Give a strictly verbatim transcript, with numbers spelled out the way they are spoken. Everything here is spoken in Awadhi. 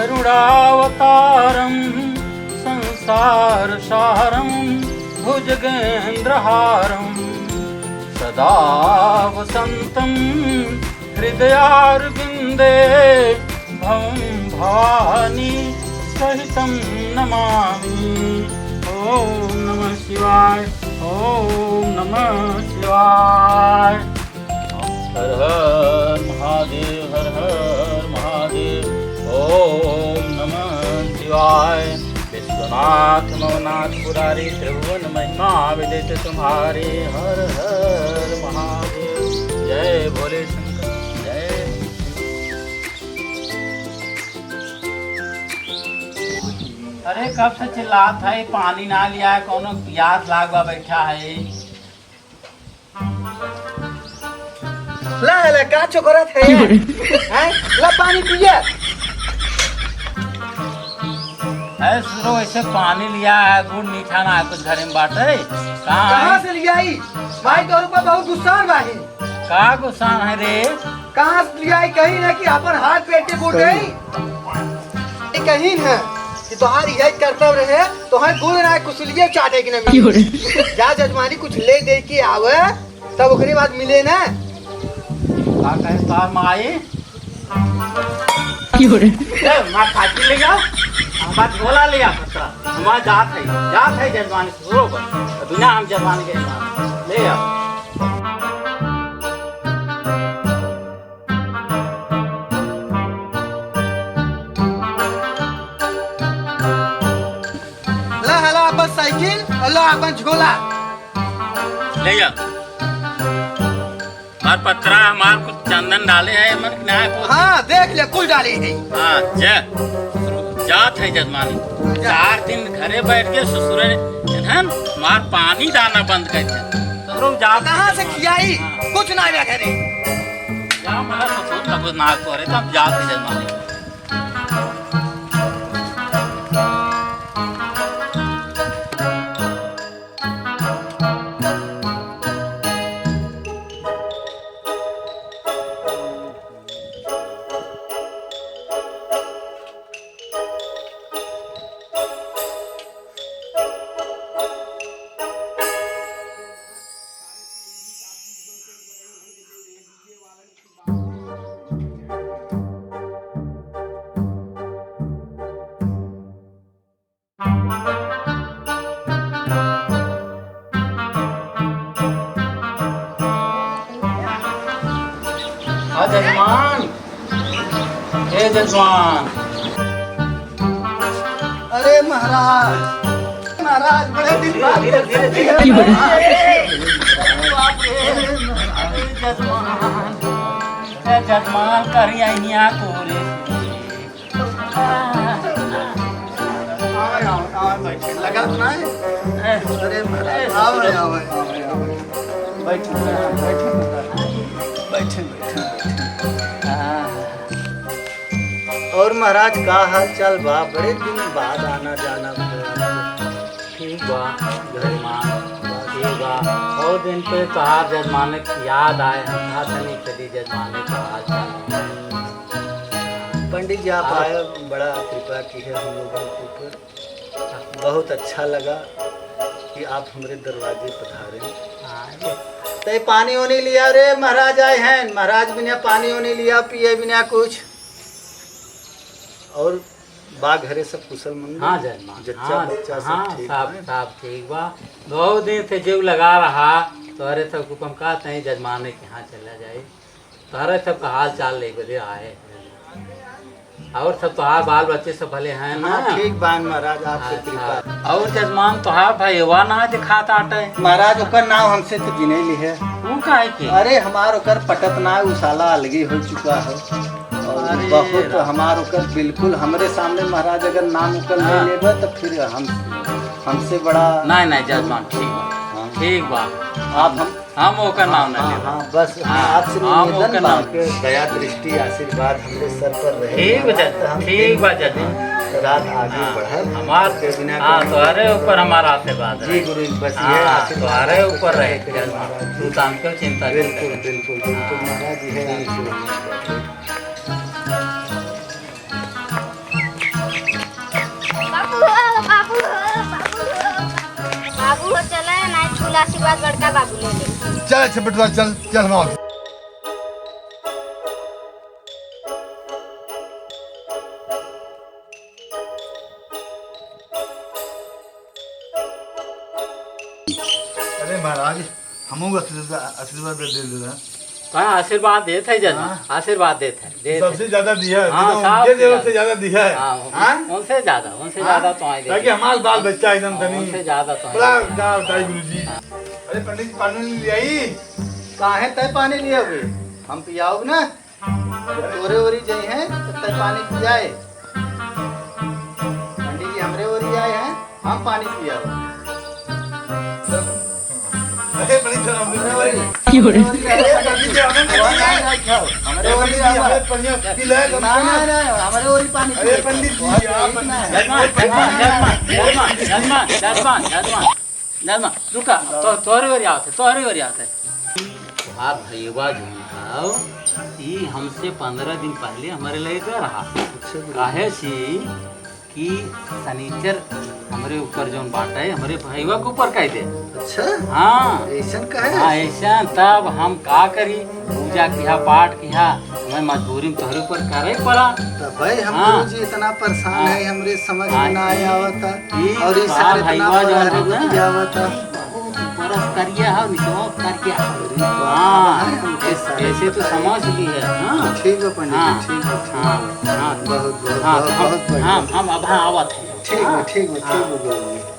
करुणावतारं संसारसारं भुजगेन्द्रहारं सदा वसन्तं हृदयारविन्दे भवं भवानी सहितं नमामि। ॐ नमः शिवाय, ॐ नमः शिवाय। हर हर महादेव, हर हर महादेव। ओम नमः शिवाय। विश्वनाथ नवनाथ पुरारी, त्रिभुवन महिमा विदित तुम्हारी। हर हर महादेव। जय भोले शंकर, जय। अरे, कब से चिल्लात है, पानी ना लिया है, कौनो प्यास लाग बा बैठा है। ला, ला, का चोकरत है? हैं? ला, पानी पिया। अरे सुरो, ऐसे पानी लिया है, गुड़ मीठा ना है, कुछ घरे में बाटे? कहाँ कहाँ है? से लियाई? भाई, तोर ऊपर बहुत गुस्सा बाही। का गुस्सा है रे? कहाँ से लियाई? कहीं ना कि अपन हाथ पेट के गुड़ सही। नहीं। ये कहीं ना कि तोहार यही कर्तव्य रहे, तोहार गुड़ ना कुसुलिये चाटे के ना मिले। क्यों रे? जा जजमानी कुछ ले दे के आवे, तब ओकरे बाद मिले ना। का कहे तार माई? क्यों रे? ए, मार खाती ले जा, हमार झोला ले आ, पत्रा। हमार जात है, जात है जजमानी से, बरोबर। बिना हम जजमानी के ना। ले आ। ला, ला अपन साइकिल और ला अपन झोला। ले जा। हमार पत्रा, हमार कुछ चंदन डाले है, मन के ना कुछ। हाँ, देख ले, कुल डाले है। हाँ, जा। जात है जजमानी। जा। चार दिन घरे बैठ के ससुरे, है ना, हमार पानी दाना बंद कर दे। ससुरो जात कहाँ है से जजमानी। खियाई? हाँ। कुछ ना आया घरे। जा, हमारा ससुर ना कुछ ना करे, तो हम जात है जजमानी। हाँ जजमान, ए जजमान। अरे महाराज, महाराज, बड़े दिन बाद धीरे, धीरे, धीरे। बाप रे, महाराज। ए जजमान, ए जजमान, करिया हिया कोरे। आवे, आवे, आवे, बैठे। लगा तो ना है? अरे महाराज, आवे, आवे, आवे, आवे। बैठे, बैठे, बैठे, बैठे। हाँ। और महाराज, का हाल चाल बा? बड़े दिन बाद आना जाना भइल। ठीक बा, जजमान, ठीक बा। बहुत दिन पे तोहार जजमाने की याद आए, हम कहा तनी चली जजमाने का हाल चाल। पंडित जी, आप हाँ। आए, बड़ा कृपा की है हम लोगों के ऊपर। बहुत अच्छा लगा कि आप हमरे दरवाजे पधारे। हाँ, ये तो ये पानी ओनी लिया रे, महाराज आए हैं, महाराज बिना पानी ओनी लिया, पिए बिना कुछ। और बा घरे सब कुशल मंगल? हाँ जजमान, जच्चा हाँ, बच्चा सब हाँ, ठीक सब, बा? सब ठीक बा। बहुत दिन से जीव लगा रहा, तोहरे सब कुछ हम कहते हैं जजमाने के यहाँ चला जाए। तोहरे सब का हाल चाल ले बदे आए। और सब तोहार बाल बच्चे सब भले हैं ना? हाँ, ठीक बान महाराज, आपके अच्छा। कृपा। और जजमान तोहार भइवा ना दिखात आटे। महाराज, ओकर नाव हमसे तो गिने ली है। वो काहे के? अरे, हमार ओकर पटत ना, उ साला अलगी हो चुका है। और अरे बहुत राम। हमार ओकर बिल्कुल हमरे सामने महाराज अगर नाम ओकर ले हाँ। लेबे तो फिर हम, हमसे बड़ा नहीं, नहीं, जजमान, ठीक बा। हाँ। ठीक बा। आप हम हम ओकर नाम ना हाँ, लेबे। हाँ, बस हाँ, आपसे हम निवेदन ओकर बा नाम कि दया दृष्टि आशीर्वाद हमरे सर पर रहे। ठीक बा जज, तो हम ठीक बा जज। रात आगे हाँ, बढ़ल। हमार, के बिना हाँ, कोई तोहरे ऊपर हमारा आशीर्वाद जी रहे। गुरु, बस ये हाँ, आशीर्वाद तोहरे आपके ऊपर रहे, चलते चल, महाराज जी। तू तो हमको चिंता नहीं बिल्कुल, करे। बिल्कुल, बिल्कुल हाँ। महाराज जी है। वो चले ना, चूल्हा आशीर्वाद बड़का बाबू ले ले। चल, अच्छा बेटवा, चल, चल, हम आओ। अरे महाराज, हमहू आशीर्वाद, आशीर्वाद दे दे रहा। हाँ, आशीर्वाद देत है जजमान, हाँ। आशीर्वाद देत है, देत है। सबसे ज्यादा दिया है, हाँ, तो सबसे उनके देवे से ज्यादा। ज्यादा दिया है। हाँ, हाँ? उनसे ज्यादा, उनसे हाँ? ज्यादा तो आए ताकि देते। हमारा बाल बच्चा एकदम हाँ, तनी उनसे ज्यादा तो आए बड़ा देते। गाँव टाइप गुरु जी। हाँ। अरे पंडित जी, पानी ले आई। काहे तय पानी लिया हुए? हम पियाओ ना। जब तोरे ओरी जइहैं, तब तक पानी पियाए। पंडित जी हमरे ओरी आए हैं, हम पानी पियाओ। अरे, बड़ी शर्म। हमरे ओरी। की हो रही? हमरे ओरी आए हैं। पंडित जी, हमरे ओरी आए हैं। हमरे ओरी आए हैं। पंडित जी, हमें पनिया पिलाए, कम से कम। ना, ना, हमरे ओरी पानी पियाए। अरे, पंडित जी, आप ना। जजमान, जजमान, जजमान, जजमान, जजमान, जजमान। ना, ना, रुका, तो, तोहरे ओरी आवत है, तोहरे ओरी आवत है। तोहार भैया जौन हौ, ई हमसे पंद्रह दिन पहले हमरे लगे गए रहा। अच्छा, गुरु। काहे से कि सनीचर हमरे ऊपर जौन बाटे, हमरे भैया के ऊपर कह दे। अच्छा? हाँ। ऐसन काहे? हाँ, ऐसन तब हम का करी? पूजा किहा, पाठ किहा, हमें मजबूरी में तोहरे ऊपर करे पड़ा। तब भाई हम हाँ। गुरु जी इतना परेशान हाँ। है, हमरे समझ हाँ। में ना आया आवता। ई और ई सार इतना भैया बड़ा जौन है ना। किया आवता। बहुत ऊपर करिया है, नीचे करिया है। अरे बाप हाँ। रे, हमके ऐस-, सारे ऐसे तो पता है। समझ ली है, हाँ। ठीक है पंडित जी, हाँ। ठीक है, ठीक है। हाँ, हाँ। बहुत, बहुत, हाँ, बहुत, हम, बहुत बढ़िया। हाँ, हम अब हाँ आवत है। ठीक है, हाँ। ठीक है, ठीक है, हाँ। गुरु जी।